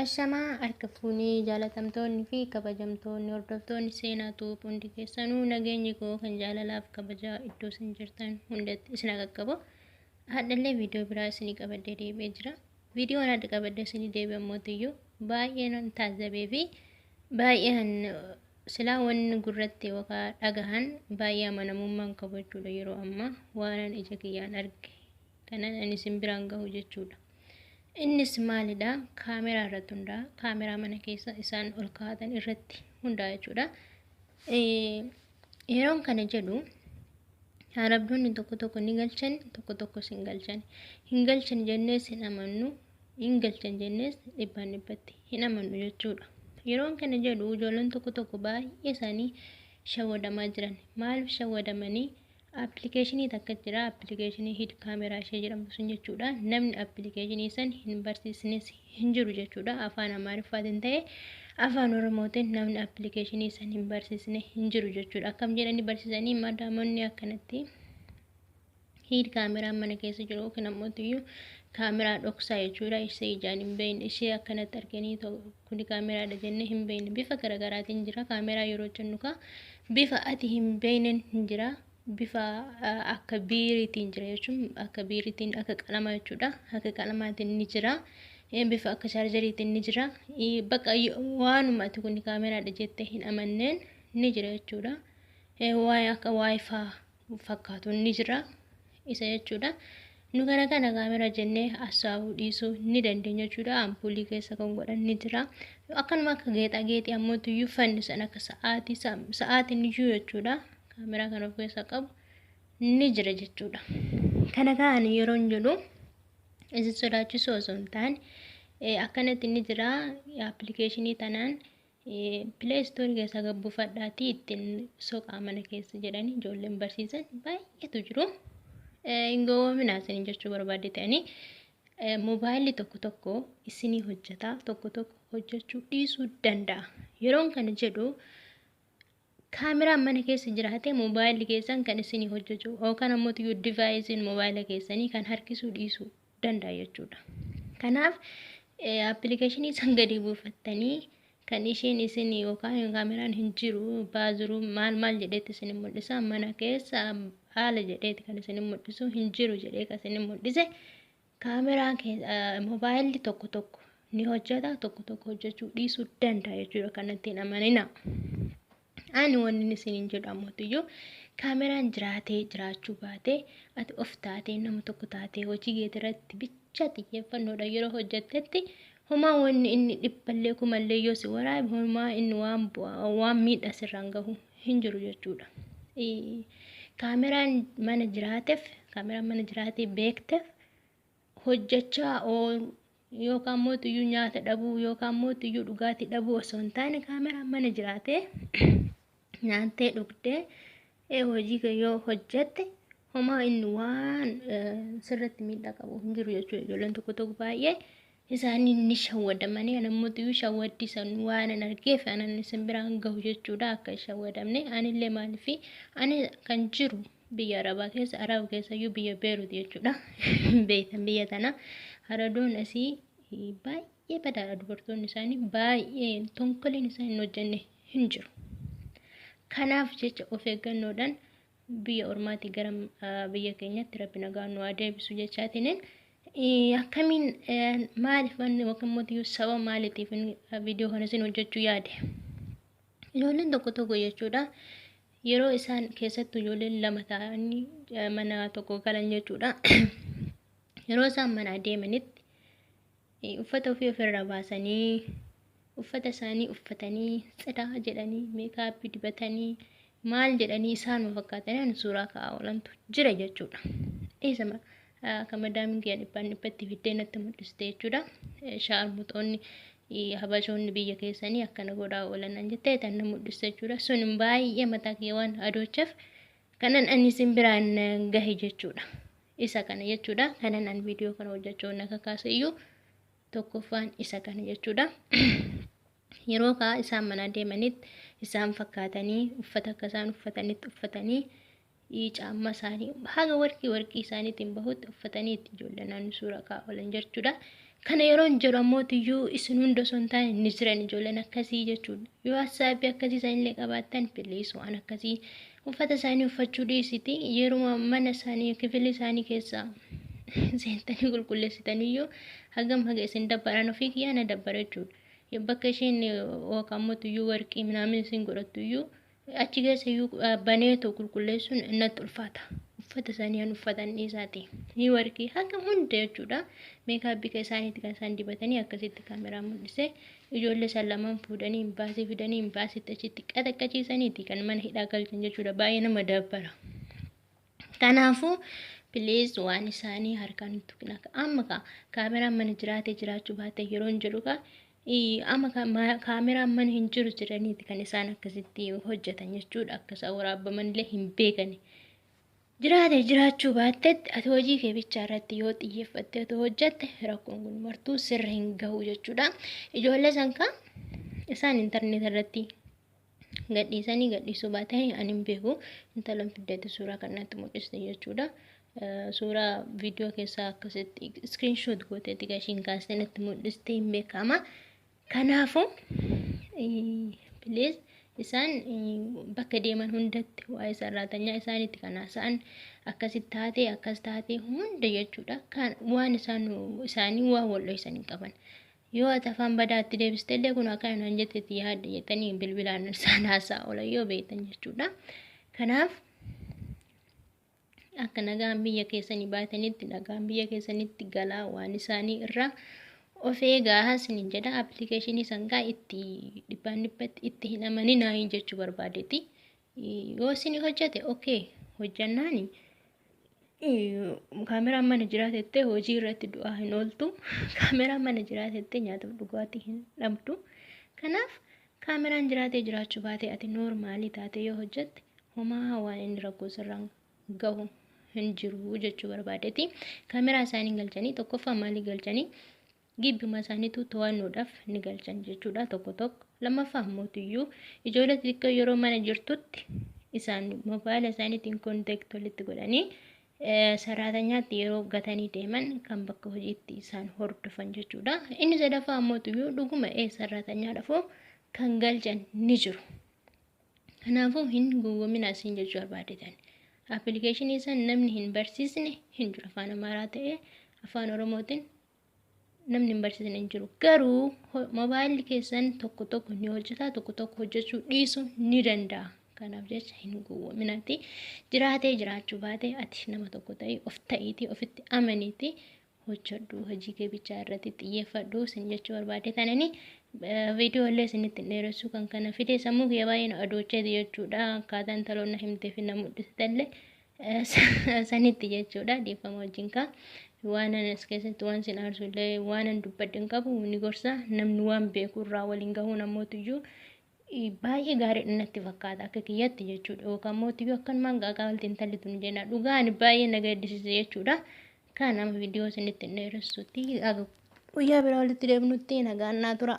Ashamaa harka fuunee jaalatamtoonni fi kabajamtoonni hordoftoonni seenaa tuup hundi keessanuu nageenyi koo kan jaalalaaf kabajaa iddoo isin jirtan hundatti isin qaqqabu. Hadhallee viidiyoo biraa isinii qabadhee deebi'ee jira. Viidiyoon adda qabadhee isinii deebi'e mootiyyuu baay'ee nan taajjabee fi baay'een silaa wanni gurratti yookaan dhagahan baay'ee amanamummaan qabu jechuudha yeroo ammaa waan ija kiyyaan arge kanan ani isin biraan gahu jechuudha. Innis maalidha? Kaameraa irratti hundaa'a. Kaameraa mana keessa isaan ol kaa'atan irratti hundaa'a jechuudha. Yeroon kana jedhu arabdoonni tokko tokko ni galchan, tokko tokkos hin galchan. Hin galchan jennees hin amannu, hin galchan jennees dhibbaan dhibbatti hin amannu jechuudha. Yeroon kana jedhu ijoolleen tokko tokko baay'ee isaanii shawwadamaa jiran. Maaliif shawwadamanii? Appilikeeshinii takka jira, appilikeeshinii hid kaameraa ishee jedhamtu sun jechuudha. Namni appilikeeshinii san hin barsiisnes hin jiru jechuudha. Afaan Amaariffaatiin ta'e afaan Oromootiin namni appilikeeshinii san hin barsiisne hin jiru jechuudha. Akkam jedhanii barsiisanii madaamonni akkanatti hid kaameraan mana keessa jiru yookiin ammoo iyyuu kaameraa dhoksaa jechuudha. Ishee ijaan hin beekne, ishee akkanatti arganii kuni kaameraadha jennee hin beekne bifa garaagaraatiin jira. Kaameraa yeroo jennu kaa bifa ati hin beeknen hin jira. Bifa akka biiriitiin jira jechuun akka biiriitiin akka qalamaa jechuudha. Akka qalamaatiin ni jira. Bifa akka chaarjeriitiin ni jira. Bakka waanuma ati kun kaameraadha jettee hin amanneen ni jira jechuudha. Waa'ee akka waayifaa fakkaatu ni jira. Isa jechuudha. Nu kana kana kaameraa jennee haasa'uu dhiisuu ni dandeenya jechuudha. Ampuulii keessa kan godhan ni jira. Akkanuma akka geexaa geexii ammoo iyyuu fannisan akka sa'aatii sa'aatiin iyyuu jechuudha. Kaameraa kan of keessaa qabu ni jira jechuudha. Kana kaan yeroon jedhu isin sodaachisuu osoo hin taane akkanatti ni jira. Appilikeeshinii tanaan Play Store keessaa gad buufadhaatii ittiin soqaa mana keessa jedhanii ijoolleen barsiisan baay'eetu jiru. Hin gowwoominaa isin jechuu barbaadde ta'anii moobaayilli tokko tokko isinii hojjeta, tokko tokko hojjechuu dhiisuu danda'a. Yeroon kana jedhu kaameraan mana keessa jiraate moobaayilli keessan kan isinii hojjetu yookaan ammoo iyyuu divaayisiin moobaayila keessanii kan harkisuu dhiisuu danda'a jechuudha. Kanaaf appilikeeshinii san gadi buufattanii kan isheen isin yookaan kaameraan hin jiru baazuruu maal maal jedheetti isin mul'isa, mana keessa haala jedheetti kan isin mul'isu hin jiru jedhee kan isin mul'ise kaameraan moobaayilli tokko tokko ni hojjeta, tokko tokko hojjechuu dhiisuu danda'a jechuudha. Kanatti hin amanina. Ani wanni isiniin jedhu ammoo kaameraan jiraatee jiraachuu baatee ati of taatee nama tokko taatee hojii keetii irratti bicha xiyyeeffannoodha yeroo hojjettetti homaa wanni inni dhibballee kumallee yoo si waraabe homaa inni waan waan miidhaa sirraan gahu hin jiru jechuudha. Kaameraan mana jiraateef kaameraan mana jiraatee beekteef hojjechaa oolu yookaan mootiyyuu nyaata dhabuu yookaan mootiyyuu dhugaatii dhabuu osoo hin taane kaameraan mana jiraatee nyaattee dhugdee hojii kee yoo hojjette homaa inni waan sirratti miidhaa qabu hin jiru jechuudha. Ijoolleen tokko tokko baay'ee isaanii ni shawwadamanii namoota shawwaddii san waan an argeef anan isin biraan gahu jechuudha. Akka hin shawwadamne anillee maaliif ani kan jiru biyya Arabaa keessa, Araba keessayyuu biyya Beerut jechuudha. Beektan biyya tana haradoon asii baay'ee badaadha. Dubartoonni isaanii baay'ee tonkoliin isaan hin hojjenne hin jiru. Kanaaf jecha of eeggannoodhaan biyya ormaatii gara biyya keenyatti rabbi nagaan nu haa deebisu jechaatiin akkamiin maaliif wanni yookiin mootiyyuu sababa maaliitiif viidiyoo kana isin hojjechuu yaade. Ijoolleen tokko tokko jechuudha yeroo isaan keessattuu ijoolleen lama ta'anii mana tokko galan jechuudha. Yeroo isaan mana deemanitti uffata ofii ofirraa baasanii uffata isaanii uffatanii tsidaa jedhanii meekaappii dibatanii maal jedhanii isaanuma fakkaatanii suuraa ka'aa oolantu jira jechuudha. Isa akka madaamiin kiyya dhibbaan dhibbatti fiddee natti mul'iste jechuudha. Shaarmuxoonni habashoonni biyya keessanii akkana godhaa oolan jettee tan na mul'iste jechuudha. Sun baay'ee mataa kiyya waan adoochaaf kanan ani isin biraan gahe jechuudha. Isa kana jechuudha. Kanan ani viidiyoo kana hojjechuu na kakaase iyyuu tokkoffaan isa kana jechuudha. Yeroo kaa isaan mana deemanitti isaan fakkaatanii uffata akka isaan uffatanitti uffatanii caamma isaanii haga warqii warqii isaaniitiin bahutti uffatanii itti ijoollee naannoo suuraa ka'aa oolan jechuudha. Kana yeroon jedhu ammootiyyuu isin hunda osoo hin taane ni jiran ijoolleen akkasii jechuudha. Yoo hassaabii akkasii isaanillee qabaattan, please, waan akkasii uffata isaanii uffachuu dhiisiti, yeruma mana isaanii kifilii isaanii keessaa seentanii qulqulleessitaniyyuu hagam haga isin dabbaran, ofii kiyyaa na dabbara jechuudha. Bakka isheen yookaan mootiyyuu warqii minaamin isin godhattuyyuu achi keessa iyyuu baneetoo qulqulleessuun natti ulfaata. Uffata isaanii an uffatan dhiisaati. Ni warqii haga hunda jechuudha. Makeup isaaniitti kan isaan dibatanii akkasitti kaameraan mul'isee, ijoollee isaan lamaan fuudhanii baasii fidanii baasitti achitti qaxaqqachiisaniiti kan mana hidhaa galchan jechuudha. Baay'ee nama dabbara. Kanaafuu please, waan isaanii harkaan hin tuqina. Amma kaameraan mana jiraatee jiraachuu baate yeroon jedhu kaa, amma kaameraan mana hin jiru jedhaniiti kan isaan akkasitti hojjetan jechuudha. Akka isaan waraabbamanillee hin beekani. Jiraate jiraachuu baattetti, ati hojii kee bichaa irratti yoo xiyyeeffatte otoo hojjette, rakkoon kun martuu sirra hin gahu jechuudha. Ijoollee san kaa isaan intarneet irratti gadhiisanii gadhiisuu baatanii ani hin beeku. Intalan fiddeetti suuraa kanatti mul'iste jechuudha. Suuraa viidiyoo keessaa akkasitti screenshot gooteetti kan ishiin kaastee natti mul'iste, hin beekama. Kanaafuu please, isaan bakka deeman hundatti waa'ee sarraatanyaa isaaniitti kan haasa'an, akkasitti taatee akkas taatee hunda jechuudha. Kan waan isaan isaanii waan wal dhoysan hin qaban. Yoo ati afaan badaatti deebiste illee, kun akkana naan jettetti yaadde jettanii bilbilaan isaan haasa'a oolan yoo beektan jechuudha. Kanaaf akka nagaan biyya keessanii baatanitti nagaan biyya keessanitti galaa, waan isaanii irraa of eegaa isiniin jedha. Appilikeeshinii sangaa itti dhibbaan dhibbatti itti hin amaninaa jechuu barbaadeeti. Yoo isin hojjete, okay, hojjannaani kaameraan mana jiraatettee hojii irratti du'aa hin ooltu. Kaameraan mana jiraatettee nyaataaf dhugaatii hin dhabdu. Kanaaf kaameraan jiraatee jiraachuu baate, ati normal taate yoo hojjette, homaa waan inni rakkoo sirraan gahu hin jiru jechuu barbaadeeti. Kaameraa isaanii galchanii tokkoffaa maalii galchanii? Gibbima isaaniitu to'annoodhaaf ni galchan jechuudha tokko tokko. Lammaffaa mootiyyuu ijoollee xixiqqoo yeroo mana jirtutti isaan mobaayila isaaniitiin contact walitti godhanii saraatanyaatti yeroo gatanii deeman kan bakka hojiitti isaan hordofan jechuudha. Inni sadaffaa mootiyyuu dhuguma saraatanyaadhaafuu kan galchan ni jiru. Kanaafuu hin gowwoomina isin jechuu barbaadetan. Appilikeeshinii san namni hin barsiisne hin jiru. Afaan Amaaraa ta'ee Afaan Oromootiin namni hin barsiisne hin jiru. Garuu mobaayilli keessan tokko tokko ni hojjeta, tokko tokko hojjechuu dhiisuu ni danda'a. Kanaaf jecha hin gowwoominaati. Jiraatee jiraachuu baate, ati nama tokko ta'ii, of ta'iitii, ofitti amaniitii hojjedhu, hojii kee bichaa irratti xiyyeeffadhu isin jechuu barbaade. Tanani viidiyoo illee isinitti hin dheeressuu. Kan kana fide sammuu kiyya baay'ee na adoocheeti jechuudha. Akkaataa intaloon na himtee fi na mul'iste sanitti jechuudha. Dhiifama wajjin kaa, waan as keessatti waan sin aarsu illee waan an dubbadhe hin qabu. Ni gorsa, namni waan beeku irraa waliin gahuu namootiyyuu baay'ee gaariidha natti fakkaata akka kiyyatti jechuudha. Yookaan mootiyyuu akkanumaan gaaqaa walti intalli tun jenna, dhugaan baay'ee na gaddisiise jechuudha. Kan nama viidiyoo isinitti hin dheeressutti, guyyaa biraa walitti deebinutti nagaan naa tura.